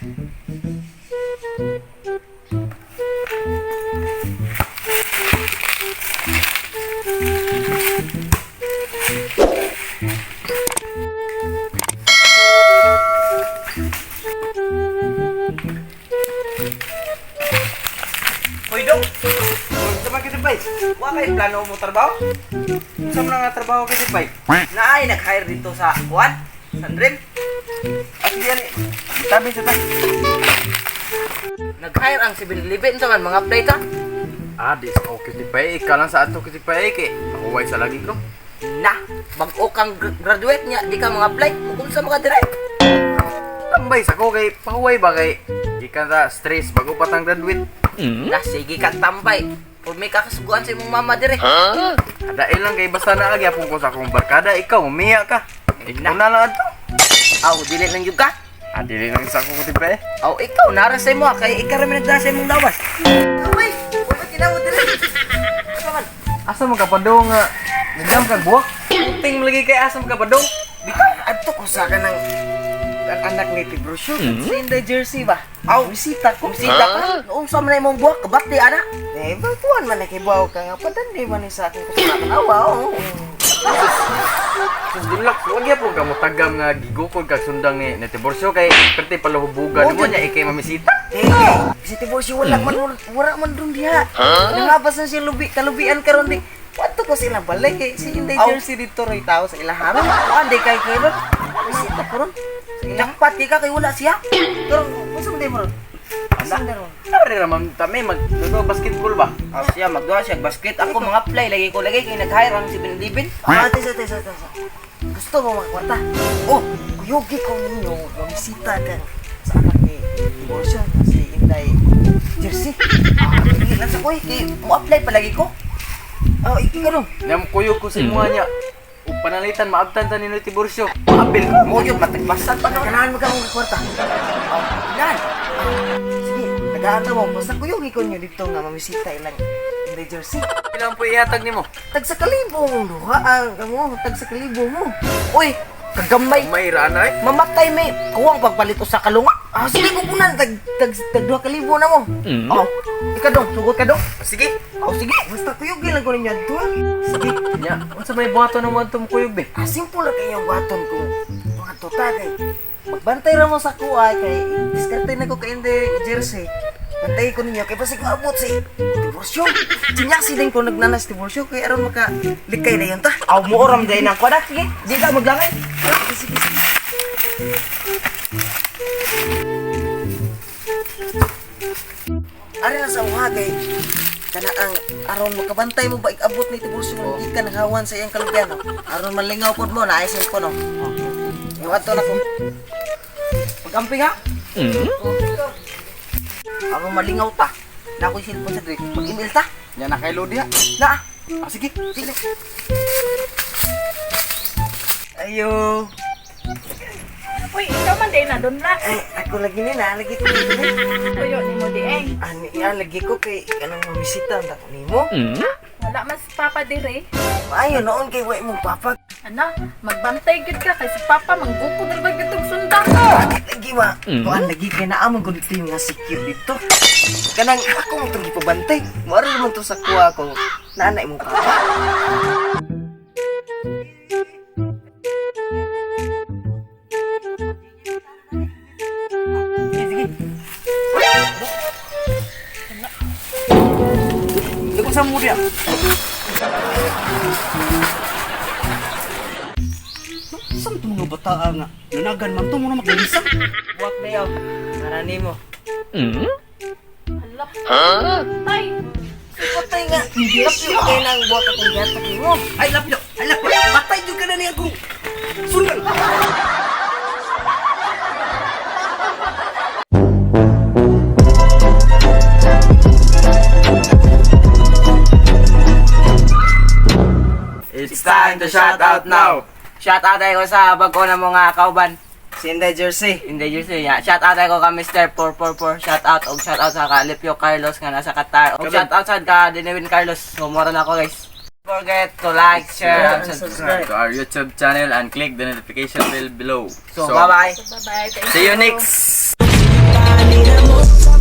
Hoy, dong. Unsa man kita bay? Wa kay plano mo trabaho? Unsa man nga trabaho kay Tipay? Naay nag-hire dito sa kuan, Sandrim. At diyan eh. Tabi sa ta. Nag-hire ang 7-Eleven sa man mga apply ta. Ah, di sa okay Tipay. Ikaw lang sa ato kay Tipay kay ako way sa lagi ko. Na, bag-o kang graduate niya, di ka mga apply. Kung sa mga dire. Tambay sa ko kay pahuway ba kay gikan sa stress bago pa tang graduate. Na, sige kang tambay. Kung may kakasuguan sa imong mama dire. Adail lang kay basta na lagi apong ko sa akong barkada ikaw umiya ka. Ikaw na lang ato. Aw, dili lang jud ka. Ah, dili lang sa ako Tipay. Aw, ikaw nara sa imo kay ikaw ra may nagdala sa imong lawas. Uy, wala kinawod dire. Asa man? Asa man ka padong nga nagdam kag buwak? Puting lagi kay asa man ka padong? Bitaw, adto ko sa kanang ang anak ni Tiburcio. Si Inday Jersey ba? Aw, Bisita ko. Bisita ka. Noong sa man imong buwak, kabati ana. Eh, batuan man na kay bawo ka nga padandi man ni sa akin kasi awa oh. Sus dulak, wag gyapon ka mo tagam nga gigukod kag sundang ni Tiburcio kay perti paluhubugan mo niya ikay mamisita. Eh, si Tiburcio wala man wala man dun diha. Nangabas na siya lubi kalubian karon di. Wadto ko sila balay kay si Inday Aw. Jersey dito ray tao sa ilaha. Kuan di kay kay ron. Bisita ko ron. Sa ilaha. Jackpot di ka kay wala siya. Karon unsa man di mo ron? Unsa man di ron? Sorry ra ma'am, tami magdudo basketball ba? Aw siya magduha siya basket. Ako mga apply lagi ko lagi kay nag-hire ang 7-Eleven. Ah, tesa, tesa, tesa. Gusto mo mga kwarta? Oh, kuyugi ko ninyo, mamisita ka sa anak ni Tiburcio, si Inday Jersey. Ah, dili lang sa koy kay mo apply palagi ko. Oh, ikaw ron. Nyam kuyo ko sa imuha niya. Ug panalitan maabtan ta ni Tiburcio. Maapil ko. Mo yun matagbasan pa noon. Kailangan mo ka mga kwarta. Aw, nan. Sige, tagaan na mo. Basta kuyugi ko ninyo dito nga mamisita ilang Inday Jersey. Ilang po ihatag nimo? Tag sa kalibo mong duha, ang kamo, tag sa kalibo mo. Uy, kagamay. May ra na eh. Mamatay may kuwang pagpalit sa kalunga. Ah, sige, kupunan, tag, tag, tag 2,000 na mo. Oh, ikaw dong, sugot ka dong. Sige. Oh, sige. Basta kuyugi lang ko ninyo adto. Ah. Sige. Nya, unsa may buhaton mo atong kuyog be? Ah, simple lang kayong baton kung mga tuta kay magbantay ra mo sa kuha kay diskarte na ko kay hindi jersey. Bantay ko ninyo kay basig maabot si Tiburcio. Sinyasi din ko nagnanas Tiburcio kay aron maka likay na yun ta. Aw, mo oram day nang kuda. Sige, di ka maglangay. Sige, sige, sige. Ari lang sa uha kay kana ang aron makabantay mo ba ikabot ni Tiburcio oh. Gikan hawan sa iyang kalugyan no? Aron malingaw pod mo na ay cellphone no. Yung ato na ko. Pag-amping ha. Aron malingaw ta. Na ako'y cellphone sa dre. Mag-email ta. Nya na kay Lodi ha. Na. Ah, sige. Sige. Ayo. Uy, ikaw man din na doon la. Ay, ako lagi ni na, lagi ko ni. Tuyo ni mo di eh. Ani ya lagi ko kay kanang mamisita ang dako nimo. Wala man si Papa dire. Maayo noon kay wa imong papa. Ana, magbantay gyud ka kay si Papa manggukod ra ba gyud og sundang. Bakit lagi ma? Kuan lagi kay naamon ko dito yung nga secure dito. Kanang ako mo itong gipabantay. Maro naman to sa kuha ko. Naana imong papa. Sige, sige. Di ko sa mo diya. Saan itong mga bata nga? Nanagan man to mo na maglisa. Buwak na yaw. Para nimo. Hala. Tay, Patay nga. Lapyo kay nang buwak akong gihatag nimo. Ay, lapyo! Ay, lapyo! Patay yun ka na niya kung sundan! It's time to shout out now. Shout out ko sa bago na mga kauban. Si Inday Jersey. Hindi jersey niya. Shout out ko ka Mr. 444. Shout out og shout out sa ka Lipio Carlos nga nasa Qatar. Og shout out sa ka Dinewin Carlos. Sumura na ako guys. Don't forget to like, share, and subscribe. To our YouTube channel and click the notification bell below. So, bye-bye. bye-bye. Thank See you next. Di na mo.